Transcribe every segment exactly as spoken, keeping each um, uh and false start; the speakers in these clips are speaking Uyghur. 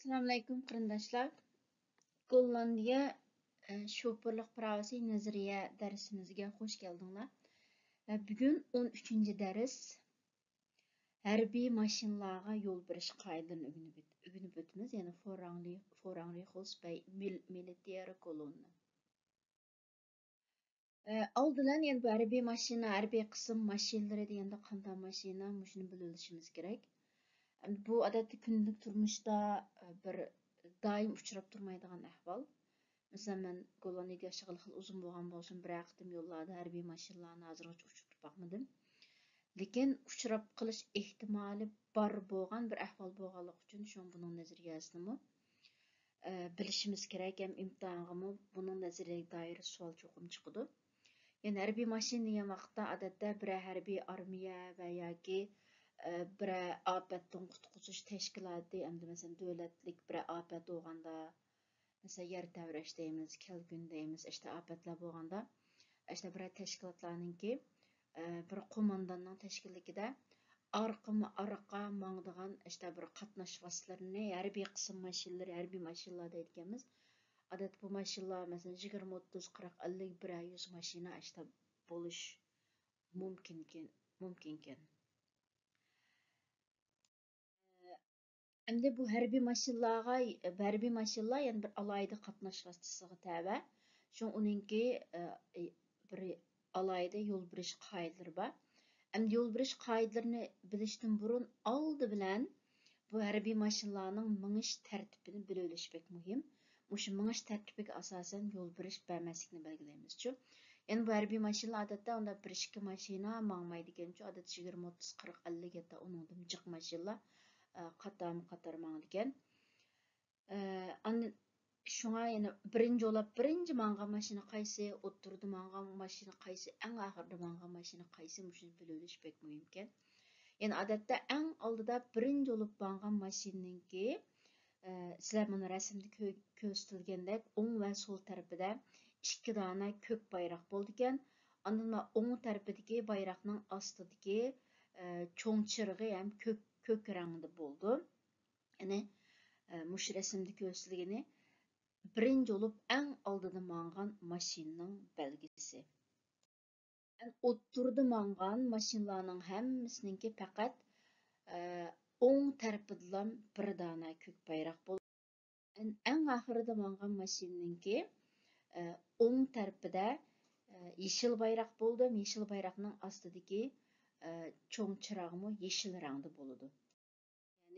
ئەسسالامۇئەلەيكۇم قېرىنداشلار. گوللاندىيە، ئە، شوپۇرلۇق پىراۋىسى نەزەرىيە دەرسىمىزگە خوش كەلدىڭلار. ئە، بۈگۈن ئون ئۈچىنچى دەرس. ھەربىي ماشىنىلارغا يول بېرىش قائىدىلىرىنى ئۆگىنىپ ئۆت-، ئۆگىنىپ ئۆتىمىز. يەنى فوررانرى-، فوررانرىخوس بەي مىل-، مىلىتېر كولوننا. ئە، ئالدى بىلەن يەنە بۇ ھەربىي ماشىنا، ھەربىي قىسىم ماشىنىلىرى دېگەندە قانداق ماشىنا، مۇشۇنى بىلىۋېلىشىمىز كېرەك. ئەمدى بۇ ئادەتتە كۈندىلىك تۇرمۇشتا، ئە، بىر دائىم ئۇچراپ تۇرمايدىغان ئەھۋال. مەسىلەن، مەن گوللاندىيەدە ياشىغىلى خېلى ئۇزۇن بولغان بولسىمۇ، بىرەر قېتىم يوللاردا ھەربىي ماشىنىلارنى ھازىرغىچە ئۇچرىتىپ باقمىدىم. لېكىن ئۇچراپ قېلىش ئېھتىمالى بار بولغان بىر ئەھۋال بولغانلىقى ئۈچۈن، شۇڭا بۇنىڭ نەزەرىيەسىنىمۇ، ئە، بىلىشىمىز كېرەك ھەم ئىمتىھانغىمۇ بۇنىڭ نەزەرىيەگە دائىر سوئال چوقۇم چىقىدۇ. يەنى ھەربىي ماشىنا دېگەن ۋاقىتتا، ئادەتتە بىرەر ھەربىي ئارمىيە ۋە ياكى، ئە، بىرەر ئاپەتتىن قۇتقۇزۇش تەشكىلاتى، ئەمدى مەسىلەن، دۆلەتلىك بىرەر ئاپەت بولغاندا، مەسىلەن، يەر تەۋرەش دەيمىز، كەلكۈن دەيمىز، ئىشتە ئاپەتلەر بولغاندا، ئىشتە بىرەر تەشكىلاتلارنىڭكى، ئە، بىر قومانداننىڭ تەشكىللىكىدە ئارقىمۇ ئارقا ماڭىدىغان، ئىشتە بىر قاتناش ۋاسىتىلىرىنى، ھەربىي قىسىم ماشىنىلىرى، ھەربىي ماشىنىلار دەيدىكەنمىز. ئادەتتە بۇ ماشىنىلار، مەسىلەن، يىگىرمە، ئوتتۇز، قىرىق، ئەللىك، بىرەر يۈز ماشىنا ئىشتە بولۇش مۇمكىنكەن، مۇمكىنكەن. ئەمدى بۇ ھەربىي ماشىنىلارغا، ھەربىي ماشىنىلار يەنە بىر ئالاھىدە قاتناش ۋاسىتىسىغا تەۋە. شۇڭا ئۇنىڭكى، ئە، بىر ئالاھىدە يول بېرىش قائىدىلىرى بار. ئەمدى يول بېرىش قائىدىلىرىنى بىلىشتىن بۇرۇن، ئالدى بىلەن بۇ ھەربىي ماشىنىلارنىڭ مېڭىش تەرتىپىنى بىلىۋېلىش بەك مۇھىم. مۇشۇ مېڭىش تەرتىپىگە ئاساسەن يول بېرىش بەرمەسلىكنى بەلگىلەيمىزچۇ. يەنى بۇ ھەربىي ماشىنىلار ئادەتتە ئۇنداق بىر ئىككى ماشىنا ماڭمايدىكەنچۇ، ئادەتتە يىگىرمە، ئوتتۇز، قىرىق، ئەللىك، ھەتتا ئۇنىڭدىن جىق ماشىنىلار، ئە، قاتارمۇ قاتار ماڭىدىكەن. ئە، ئاندىن شۇڭا يەنە بىرىنچى بولۇپ، بىرىنچى ماڭغان ماشىنا قايسى، ئوتتۇرىدا ماڭغان ماشىنا قايسى، ئەڭ ئاخىرىدا ماڭغان ماشىنا قايسى، مۇشۇنى بىلىۋېلىش بەك مۇھىمكەن. يەنى ئادەتتە ئەڭ ئالدىدا بىرىنچى بولۇپ ماڭغان ماشىنىنىڭكى، ئە، سىلەر مانا رەسىمدە كۆ-، كۆرسىتىلگەندەك ئوڭ ۋە سول تەرىپىدە ئىككى دانە كۆك بايراق بولىدىكەن. ئاندىن مانا ئوڭ تەرىپىدىكى بايراقنىڭ ئاستىدىكى، ئە، چوڭ چىرىغى ھەم كۆك، كۆك رەڭدە بولىدۇ. يەنى، ئە، مۇشۇ رەسىمدە كۆرسىتىلگىنى بىرىنچى بولۇپ ئەڭ ئالدىدا ماڭغان ماشىنىنىڭ بەلگىسى. ئوتتۇرىدا ماڭغان ماشىنىلارنىڭ ھەممىسىنىڭكى پەقەت، ئە، ئوڭ تەرىپىدىلا بىر دانە كۆك بايراق بولىدۇ. ئەڭ ئاخىرىدا ماڭغان ماشىنىنىڭكى، ئە، ئوڭ تەرىپىدە، ئە، يېشىل بايراق بولىدۇ. يېشىل بايراقنىڭ ئاستىدىكى، ئە، چوڭ چىراغمۇ يېشىل رەڭدە بولىدۇ.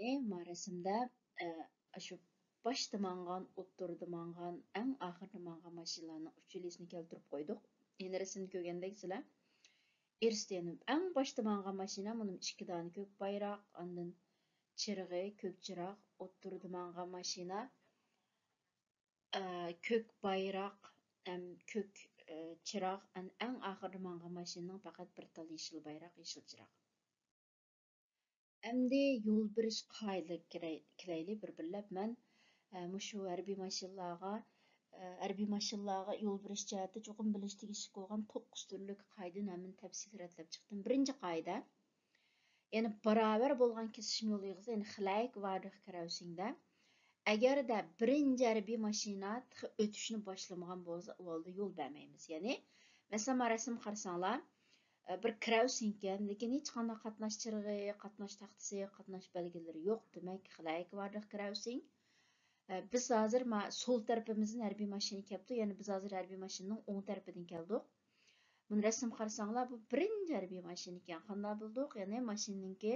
يەنى ما رەسىمدە، ئە، ئاشۇ باشتا ماڭغان، ئوتتۇرىدا ماڭغان، ئەڭ ئاخىرىدا ماڭغان ماشىنىلارنىڭ ئۈچىلىسىنى كەلتۈرۈپ قويدۇق. يەنە رەسىمدە كۆرگەندەك سىلەر، ئىرسىتىنىپ ئەڭ باشتا ماڭغان ماشىنا، مۇنىمۇ ئىككى دانە كۆك بايراق، ئاندىن چىرىغى، كۆك چىراغ، ئوتتۇرىدا ماڭغان ماشىنا، ئە، كۆك بايراق، ھەم كۆك، ئە، چىراغ، ئەن-، ئەڭ ئاخىرىدا ماڭغان ماشىنىنىڭ پەقەت بىر تال يېشىل بايراق، يېشىل چىراغ. ئەمدى يول بېرىش قائىدىلىرىگە كىرەي-، كىرەيلى بىر-بىرلەپ. مەن، ئە، مۇشۇ ھەربىي ماشىنىلارغا، ئە، ھەربىي ماشىنىلارغا يول بېرىش جەھەتتە چوقۇم بىلىش تېگىشلىك بولغان توققۇز تۈرلۈك قائىدىنى ھەممىنى تەپسىلىي رەتلەپ چىقتىم. بىرىنچى قائىدە، يەنى باراۋەر بولغان كېسىشمە يول ئېغىزى، يەنى خلەيك ۋاردىخ كراۋسىڭدە، ئەگەردە بىرىنچى ھەربىي ماشىنا تېخى ئۆتۈشنى باشلىمىغان بولسا، ئۇ ھالدا يول بەرمەيمىز. يەنى، مەسىلەن، مانا رەسىمگە قارىساڭلار، ئە، بىر كراۋسىڭ ئىكەن، لېكىن ھېچقانداق قاتناش چىرىغى، قاتناش تاختىسى، قاتناش بەلگىلىرى يوق. دېمەك، خلەيك ۋاردىخ كراۋسىڭ. ئە، بىز ھازىر ما-، سول تەرىپىمىزدىن ھەربىي ماشىنا كەپتۇ، يەنى بىز ھازىر ھەربىي ماشىنىنىڭ ئوڭ تەرىپىدىن كەلدۇق. بۇنى رەسىم قارىساڭلار، بۇ بىرىنچى ھەربىي ماشىنا ئىكەن. قانداق بىلدۇق؟ يەنى ماشىنىنىڭكى،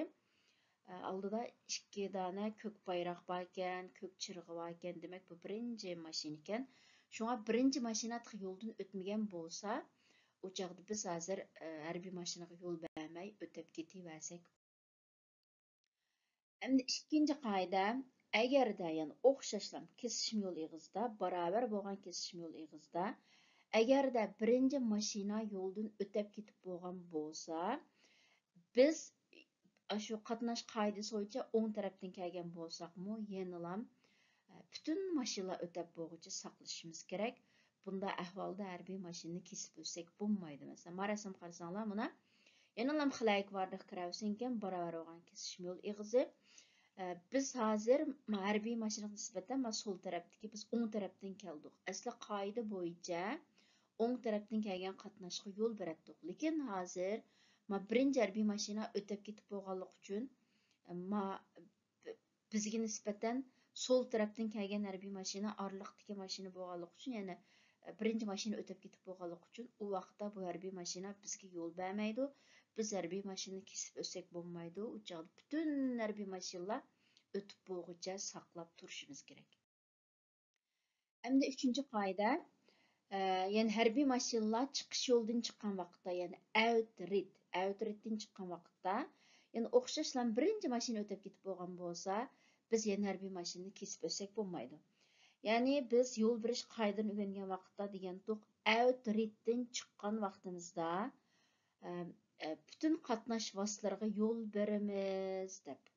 ئە، ئالدىدا ئىككى دانە كۆك بايراق باركەن، كۆك چىرىغى باركەن. دېمەك، بۇ بىرىنچى ماشىنا ئىكەن. شۇڭا بىرىنچى ماشىنا تېخى يولدىن ئۆتمىگەن بولسا، ئۇ چاغدا بىز ھازىر، ئە، ھەربىي ماشىنىغا يول بەرمەي ئۆتۈپ كېتىۋەرسەك. ئەمدى ئىككىنچى قائىدە، ئەگەردە، يەنى ئوخشاشلا كېسىشمە يول ئېغىزىدا، باراۋەر بولغان كېسىشمە يول ئېغىزىدا، ئەگەردە بىرىنچى ماشىنا يولدىن ئۆتۈپ كېتىپ بولغان بولسا، بىز ئاشۇ قاتناش قائىدىسى بويىچە ئوڭ تەرەپتىن كەلگەن بولساقمۇ، يەنىلا، ئە، پۈتۈن ماشىنىلار ئۆتۈپ بولغۇچە ساقلىشىمىز كېرەك. بۇنداق ئەھۋالدا ھەربىي ماشىنىنى كېسىپ ئۆتسەك بولمايدۇ. مەسىلەن، ما رەسىمگە قارىساڭلار، مانا، يەنىلا خلەيك ۋاردىخ كراۋسىڭ ئىكەن، باراۋەر بولغان كېسىشمە يول ئېغىزى. ئە، بىز ھازىر ما-، ھەربىي ماشىنىغا نىسبەتەن ما سول تەرەپتىكى، بىز ئوڭ تەرەپتىن كەلدۇق. ئەسلى قائىدە بويىچە ئوڭ تەرەپتىن كەلگەن قاتناشقا يول بېرەتتۇق. لېكىن ھازىر ما بىرىنچى ھەربىي ماشىنا ئۆتۈپ كېتىپ بولغانلىقى ئۈچۈن، ئە، ما بىزگە نىسبەتەن سول تەرەپتىن كەلگەن ھەربىي ماشىنا ئارىلىقتىكى ماشىنا بولغانلىقى ئۈچۈن، يەنى بىرىنچى ماشىنا ئۆتۈپ كېتىپ بولغانلىقى ئۈچۈن، ئۇ ۋاقىتتا بۇ ھەربىي ماشىنا بىزگە يول بەرمەيدۇ. بىز ھەربىي ماشىنىنى كېسىپ ئۆتسەك بولمايدۇ. ئۇ چاغدا پۈتۈن ھەربىي ماشىنىلار ئۆتۈپ بولغۇچە ساقلاپ تۇرۇشىمىز كېرەك. ئەمدى ئۈچىنچى قائىدە، ئە، يەنى ھەربىي ماشىنىلار چىقىش يولىدىن چىققان ۋاقىتتا، يەنى ئەۋت رىت، ئەۋت رىتتىن چىققان ۋاقىتتا، يەنى ئوخشاشلا بىرىنچى ماشىنا ئۆتۈپ كېتىپ بولغان بولسا، بىز يەنە ھەربىي ماشىنىنى كېسىپ ئۆتسەك بولمايدۇ. يەنى بىز يول بېرىش قائىدىنى ئۆگەنگەن ۋاقىتتا دېگەنتۇق، ئەۋت رىتتىن چىققان ۋاقتىمىزدا، ئە، ئە، پۈتۈن قاتناش ۋاسىتىلىرىغا يول بېرىمىز دەپ.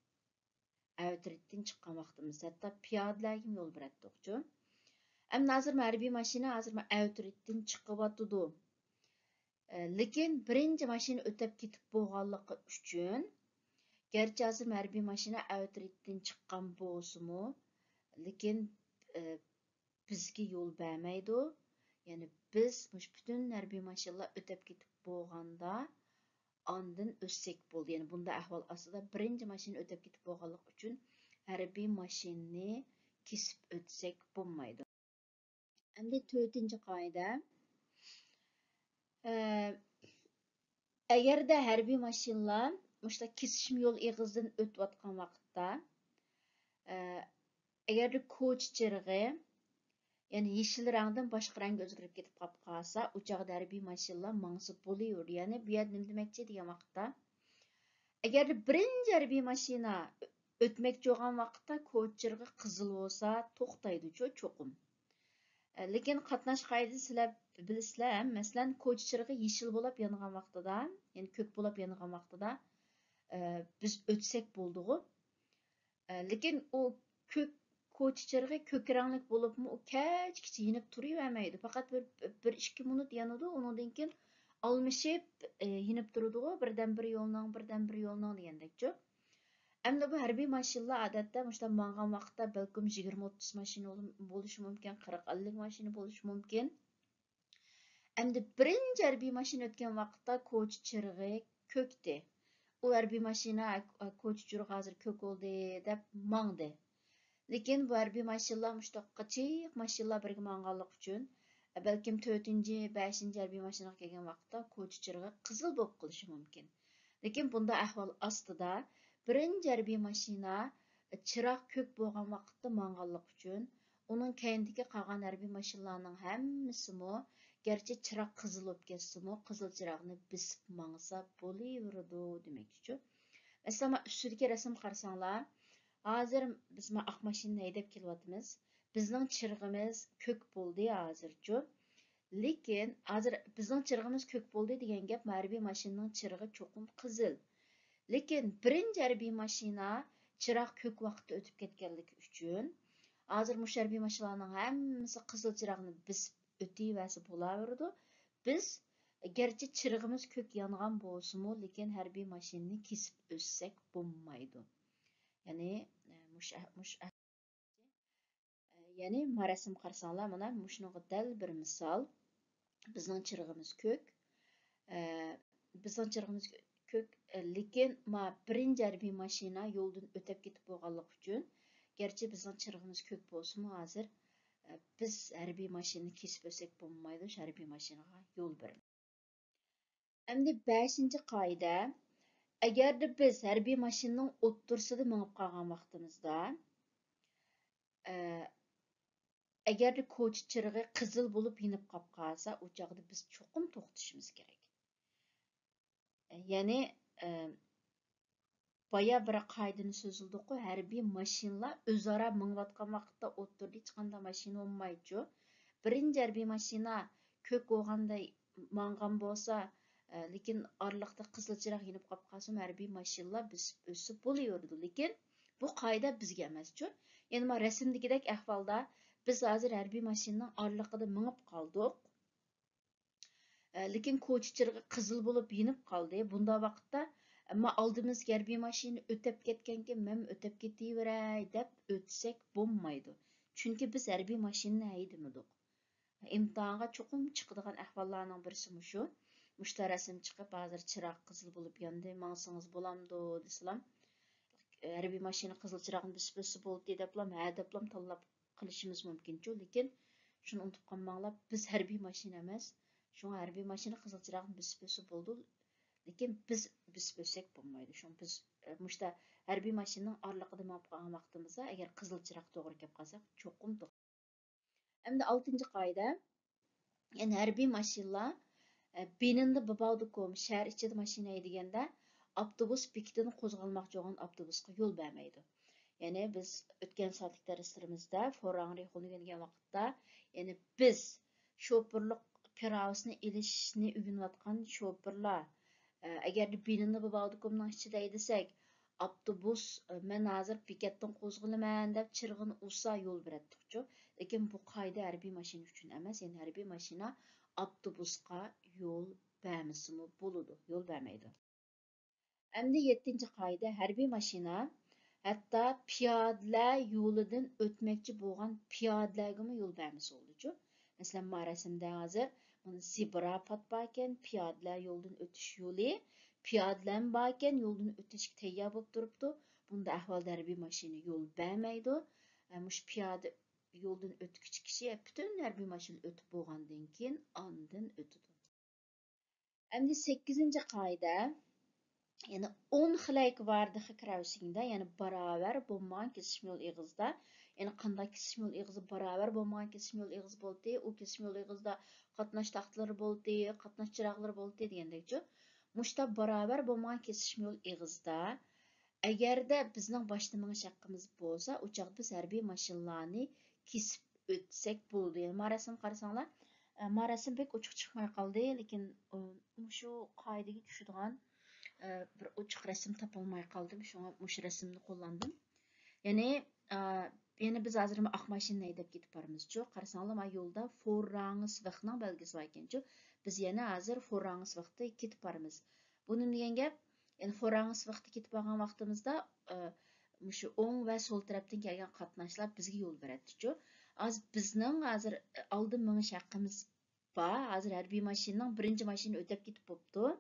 ئەۋت رىتتىن چىققان ۋاقتىمىز، ھەتتا پىيادىلەرگىمۇ يول بېرەتتۇقچۇ. ئەمدى ھازىر ھەربىي ماشىنا ھازىر ئەۋت رىتتىن چىقىۋاتىدۇ. ئە، لېكىن بىرىنچى ماشىنا ئۆتۈپ كېتىپ بولغانلىقى ئۈچۈن، گەرچە ھازىر ھەربىي ماشىنا ئەۋت رىتتىن چىققان بولسىمۇ، لېكىن، ئە، بىزگە يول بەرمەيدۇ. يەنى بىز مۇشۇ پۈتۈن ھەربىي ماشىنىلار ئۆتۈپ كېتىپ بولغاندا، ئاندىن ئۆتسەك بولدى. يەنى بۇنداق ئەھۋال ئاستىدا بىرىنچى ماشىنا ئۆتۈپ كېتىپ بولغانلىقى ئۈچۈن ھەربىي ماشىنىنى كېسىپ ئۆتسەك بولمايدۇ. ئەمدى تۆتىنچى قائىدە. ئە، ئەگەردە ھەربىي ماشىنىلار مۇشۇنداق كېسىشمە يول ئېغىزىدىن ئۆتۈۋاتقان ۋاقىتتا، ئە، ئەگەردە كوچا چىرىغى، يەنى يېشىل رەڭدىن باشقا رەڭگە ئۆزگىرىپ كېتىپ قاپ قالسا، ئۇ چاغدا ھەربىي ماشىنىلار ماڭسا بولۇۋېرىدۇ. يەنى بۇ يەردە نېمە دېمەكچى دېگەن ۋاقىتتا، ئەگەردە بىرىنچى ھەربىي ماشىنا ئۆتمەكچى بولغان ۋاقىتتا كوچا چىرىغى قىزىل بولسا، توختايدۇچۇ چوقۇم. ئە، لېكىن قاتناش قائىدىسى سىلەر بىلىسىلەر، مەسىلەن، كوچا چىرىغى يېشىل بولۇپ يانغان ۋاقتىدا، يەنى كۆك بولۇپ يانغان ۋاقتىدا، ئە، بىز ئۆتسەك بولدىغۇ. ئە، لېكىن ئۇ كۆك، كوچا چىرىغى كۆك رەڭلىك بولۇپمۇ، ئۇ كەچكىچە يېنىپ تۇرۇۋەرمەيدۇ. پەقەت بىر، بىر ئىككى مىنۇت يانىدۇ، ئۇنىڭدىن كېيىن ئالمىشىپ، ئە، يېنىپ تۇرىدىغۇ، بىردەمبىر يولنىڭ، بىردەمبىر يولنىڭ دېگەندەكچۇ. ئەمدى بۇ ھەربىي ماشىنىلار ئادەتتە مۇشۇنداق ماڭغان ۋاقىتتا بەلكىم يىگىرمە ئوتتۇز ماشىنا بولۇشى مۇمكىن، قىرىق ئەللىك ماشىنا بولۇشى مۇمكىن. ئەمدى بىرىنچى ھەربىي ماشىنا ئۆتكەن ۋاقىتتا كوچا چىرىغى كۆكتى. ئۇ ھەربىي ماشىنا، كوچا چىرىغى ھازىر كۆك بولدى دەپ ماڭدى. لېكىن بۇ ھەربىي ماشىنىلار مۇشۇنداق جىق ماشىنىلار بىرگە ماڭغانلىقى ئۈچۈن، بەلكىم تۆتىنچى، بەشىنچى ھەربىي ماشىنىغا كەلگەن ۋاقىتتا كوچا چىرىغى قىزىل بولۇپ قېلىشى مۇمكىن. لېكىن بۇنداق ئەھۋال ئاستىدا بىرىنچى ھەربىي ماشىنا چىراغ كۆك بولغان ۋاقىتتا ماڭغانلىقى ئۈچۈن، ئۇنىڭ كەينىدىكى قالغان ھەربىي ماشىنىلارنىڭ ھەممىسىمۇ، گەرچە چىراغ قىزىل بولۇپ كەتسىمۇ، قىزىل چىراغنى بېسىپ ماڭسا بولۇۋېرىدۇ دېمەكچىچۇ. مەسىلەن، مانا ئۈستىدىكى رەسىم قارىساڭلار، ھازىر بىز مانا ئاق ماشىنىنى ھەيدەپ كېلىۋاتىمىز. بىزنىڭ چىرىغىمىز كۆك بولدى ھازىرچۇ. لېكىن ھازىر بىزنىڭ چىرىغىمىز كۆك بولدى دېگەن گەپ، ھەربىي ماشىنىنىڭ چىرىغى چوقۇم قىزىل. لېكىن بىرىنچى ھەربىي ماشىنا چىراغ كۆك ۋاقىتتا ئۆتۈپ كەتكەنلىكى ئۈچۈن، ھازىر مۇشۇ ھەربىي ماشىنىلارنىڭ ھەممىسى قىزىل چىراغنى بېسىپ ئۆتۈۋەرسە بولاۋېرىدۇ. بىز گەرچە چىرىغىمىز كۆك يانغان بولسىمۇ، لېكىن ھەربىي ماشىنىنى كېسىپ ئۆتسەك بولمايدۇ. يەنى، مۇش-، مۇش-، يەنى ما رەسىم قارىساڭلار، مانا مۇشۇنىڭغا دەل بىر مىسال. بىزنىڭ چىرىغىمىز كۆك. ئە، بىزنىڭ چىرىغىمىز كۆك، ئە، لېكىن ما بىرىنچى ھەربىي ماشىنا يولدىن ئۆتۈپ كېتىپ بولغانلىقى ئۈچۈن، گەرچە بىزنىڭ چىرىغىمىز كۆك بولسىمۇ ھازىر، ئە، بىز ھەربىي ماشىنىنى كېسىپ ئۆتسەك بولمايدۇ، شۇ ھەربىي ماشىنىغا يول بېرىمىز. ئەمدى بەشىنچى قائىدە، ئەگەردە بىز ھەربىي ماشىنىنىڭ ئوتتۇرىسىدا مېڭىپ قالغان ۋاقتىمىزدا، ئە، ئەگەردە كوچا چىرىغى قىزىل بولۇپ يېنىپ قاپ قالسا، ئۇ چاغدا بىز چوقۇم توختىشىمىز كېرەك. ئە، يەنى، ئە، بايا بىر قائىدىنى سۆزلىدۇققۇ، ھەربىي ماشىنىلار ئۆزئارا مېڭىۋاتقان ۋاقىتتا ئوتتۇرىدا ھېچقانداق ماشىنا بولمايدۇچۇ. بىرىنچى ھەربىي ماشىنا كۆك بولغاندا ماڭغان بولسا، ئە، لېكىن ئارىلىقتا قىزىل چىراغ يېنىپ قاپ قالسىمۇ، ھەربىي ماشىنىلار بېسىپ ئۆتسە بولۇۋېرىدۇ. لېكىن بۇ قائىدە بىزگە ئەمەسچۇ. يەنى ما رەسىمدىكىدەك ئەھۋالدا بىز ھازىر ھەربىي ماشىنىنىڭ ئارىلىقىدا مېڭىپ قالدۇق. ئە، لېكىن كوچا چىرىغى قىزىل بولۇپ يېنىپ قالدى. بۇنداق ۋاقىتتا، ئەمما ئالدىمىزدىكى ھەربىي ماشىنا ئۆتەپ كەتكەنكىن، مەنمۇ ئۆتەپ كېتىۋېرەي دەپ ئۆتسەك بولمايدۇ. چۈنكى بىز ھەربىي ماشىنىنى ھەيدىمىدۇق. ئىمتىھانغا چوقۇم چىقىدىغان ئەھۋاللارنىڭ بىرسى مۇشۇ. مۇشۇلار رەسىم چىقىپ، ھازىر چىراغ قىزىل بولۇپ ياندى، ماڭسىڭىز بولامدۇ دېسىلام، ھەربىي ماشىنا قىزىل چىراغنى بېسىپ ئۆتسە بولدى دەپلام، ھە دەپلام تاللاپ قىلىشىمىز مۇمكىنچۇ، لېكىن شۇنى ئۇنتۇپ قالماڭلار، بىز ھەربىي ماشىنا ئەمەس. شۇڭا ھەربىي ماشىنا قىزىل چىراغنى بېسىپ ئۆتسە بولىدۇ، لېكىن بىز بېسىپ ئۆتسەك بولمايدۇ. شۇڭا بىز، ئە، مۇشتا ھەربىي ماشىنىنىڭ ئارىلىقىدا مېڭىپ قالغان ۋاقتىمىزدا، ئەگەر قىزىل چىراغ توغرا كەپ قالساق، چوقۇم توختايدۇ. ئەمدى ئالتىنچى قائىدە، يەنى ھەربىي ماشىنىلار، ئە، بىنىندە بىباۋدىكوم، شەھەر ئىچىدە ماشىنا ھەيدىگەندە، ئاپتوبۇس بېكىتىدىن قوزغالماقچى بولغان ئاپتوبۇسقا يول بەرمەيدۇ. يەنى بىز ئۆتكەن سائەتلىك دەرسلىرىمىزدە فوراڭ رېخوننى ئۆگەنگەن ۋاقىتتا، يەنى بىز شوپۇرلۇق پىراۋىسىنى ئېلىشنى ئۆگىنىۋاتقان شوپۇرلار، ئە، ئەگەردە بىنىنى بىباۋدىكومنىڭ ئىچىدە ھەيدىسەك، ئاپتوبۇس، ئە، مەن ھازىر بېكەتتىن قوزغىلىمەن دەپ چىرىغىنى ئۇرسا يول بېرەتتۇقچۇ. لېكىن بۇ قائىدە ھەربىي ماشىنا ئۈچۈن ئەمەس، يەنى ھەربىي ماشىنا ئاپتوبۇسقا يول بەرمىسىمۇ بولىدۇ، يول بەرمەيدۇ. ئەمدى يەتتىنچى قائىدە، ھەربىي ماشىنا ھەتتا پىيادىلەر يولىدىن ئۆتمەكچى بولغان پىيادىلەرگىمۇ يول بەرمىسە بولىدۇچۇ. مەسىلەن، ما رەسىمدە ھازىر مانا زېبرا پات باركەن، پىيادىلەر يولىدىن ئۆتۈش يولى، پىيادىلەرمۇ باركەن، يولدىن ئۆتۈشكە تەييار بولۇپ تۇرۇپتۇ. بۇنداق ئەھۋالدا ھەربىي ماشىنا يول بەرمەيدۇ. ئە، مۇشۇ پىيادە يولدىن ئۆتكۈچى كىشى پۈتۈن ھەربىي ماشىنا ئۆتۈپ بولغاندىن كېيىن ئاندىن ئۆتىدۇ. ئەمدى سەككىزىنچى قائىدە، يەنى ئون خىلەيكى ۋاردىخى كىرەۋسىڭدە، يەنى باراۋەر بولمىغان كېسىشمە يول ئېغىزدا، يەنى قانداق كېسىشمە يول ئېغىزى باراۋەر بولمىغان كېسىشمە يول ئېغىزى بولدى، ئۇ كېسىشمە يول ئېغىزدا قاتناش تاختىلىرى بولدى، قاتناش چىراغلىرى بولدى دېگەندەكچۇ. مۇشتا باراۋەر بولمىغان كېسىشمە يول ئېغىزدا، ئەگەردە بىزنىڭ باشتا مېڭىش ھەققىمىز بولسا، ئۇ چاغدا بىز ھەربىي ماشىنىلارنى كېسىپ ئۆتسەك بولىدۇ. يەنى ما رەسىمگە قارىساڭلار، ئە، ما رەسىم بەك ئوچۇق چىقماي قالدى، لېكىن، ئۇ، مۇشۇ قائىدىگە چۈشىدىغان، ئە، بىر ئوچۇق رەسىم تاپالماي قالدىم، شۇڭا مۇشۇ رەسىمنى قوللاندىم. يەنى، ئە، يەنى بىز ھازىر ئاق ماشىنىنى ھەيدەپ كېتىپ بارىمىزچۇ. قارىساڭلار، ما يولدا فورراڭسۋېختنىڭ بەلگىسى باركەنچۇ. بىز يەنە ھازىر فورراڭسۋېختتا كېتىپ بارىمىز. بۇ نېمە دېگەن گەپ؟ يەنى فورراڭسۋېختتا كېتىپ بارغان ۋاقتىمىزدا، ئە، مۇشۇ ئوڭ ۋە سول تەرەپتىن كەلگەن قاتناشلار بىزگە يول بېرەتتىچۇ. ھازىر بىزنىڭ ھازىر، ئە، ئالدىن مېڭىش ھەققىمىز بار. ھازىر ھەربىي ماشىنىنىڭ بىرىنچى ماشىنا ئۆتەپ كېتىپ بوپتۇ.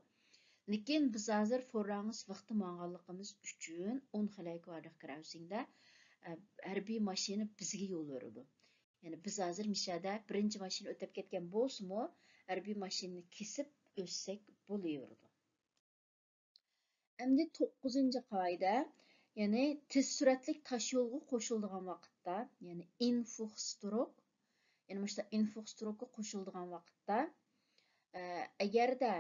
لېكىن بىز ھازىر فورراڭسۋېختتا ماڭغانلىقىمىز ئۈچۈن ئون خىلەيكى ۋاردىخ كىرەۋسىڭدە، ئە، ھەربىي ماشىنا بىزگە يول بېرىدۇ. يەنى بىز ھازىر مىشەدە بىرىنچى ماشىنا ئۆتەپ كەتكەن بولسىمۇ، ھەربىي ماشىنىنى كېسىپ ئۆتسەك بولۇۋېرىدۇ. ئەمدى توققۇزىنچى قائىدە، يەنى تېز سۈرئەتلىك تاش يولغا قوشۇلىدىغان ۋاقىتتا، يەنى ئىنفوخستروك، يەنى مۇشۇنداق ئىنفوخستروكقا قوشۇلىدىغان ۋاقىتتا، ئە، ئەگەردە،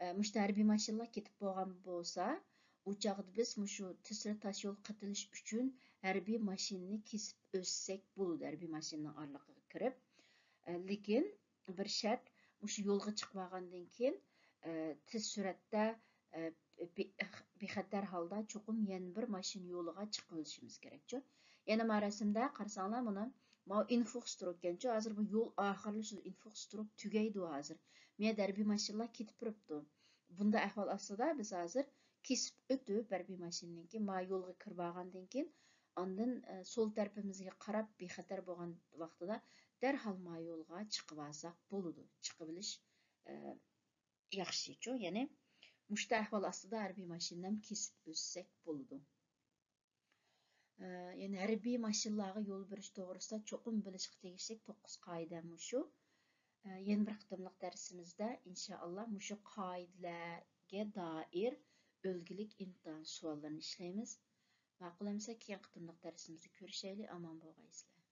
ئە، مۇشۇنداق ھەربىي ماشىنىلار كېتىپ بولغان بولسا، ئۇ چاغدا بىز مۇشۇ تېز سۈرئەت تاش يولغا قېتىلىش ئۈچۈن ھەربىي ماشىنىنى كېسىپ ئۆتسەك بولىدۇ، ھەربىي ماشىنىنىڭ ئارىلىقىغا كىرىپ. ئە، لېكىن بىر شەرت، مۇشۇ يولغا چىقىۋالغاندىن كېيىن، ئە، تېز سۈرئەتتە، ئە، بى-، بىخەتەر ھالدا چوقۇم يەنە بىر ماشىنا يولىغا چىقىۋېلىشىمىز كېرەكچۇ. يەنە ما رەسىمدە قارىساڭلار، مانا، ماۋۇ ئىنفوخستروككەنچۇ، ھازىر بۇ يول ئاخىرلىشىدۇ، ئىنفوخستروك تۈگەيدۇ ھازىر. مۇ يەردە ھەربىي ماشىنىلار كېتىپ بېرىپتۇ. بۇنداق ئەھۋال ئاستىدا بىز ھازىر كېسىپ ئۆتۈپ، ھەربىي ماشىنىنىڭكى ما يولغا كىرىۋالغاندىن كېيىن، ئاندىن، ئە، سول تەرىپىمىزگە قاراپ بىخەتەر بولغان ۋاقتىدا دەرھال ما يولغا چىقىۋالساق بولىدۇ. چىقىۋېلىش، ئە، ياخشىچۇ. يەنى مۇشۇ ئەھۋال ئاستىدا ھەربىي ماشىنىنى ھەم كېسىپ ئۆتسەك بولىدۇ. ئە، يەنى ھەربىي ماشىنىلارغا يول بېرىش توغرىسىدا چوقۇم بىلىشقا تېگىشلىك توققۇز قائىدە مۇشۇ. ئە، يەنە بىر قېتىملىق دەرسىمىزدە، ئىنشائاللا، مۇشۇ قائىدىلەرگە دائىر ئۈلگىلىك ئىمتىھان سوئاللىرىنى ئىشلەيمىز. ماقۇل ئەمىسە، كېيىنكى قېتىملىق دەرسىمىزدە كۆرۈشەيلى. ئامان بولغايسىلەر.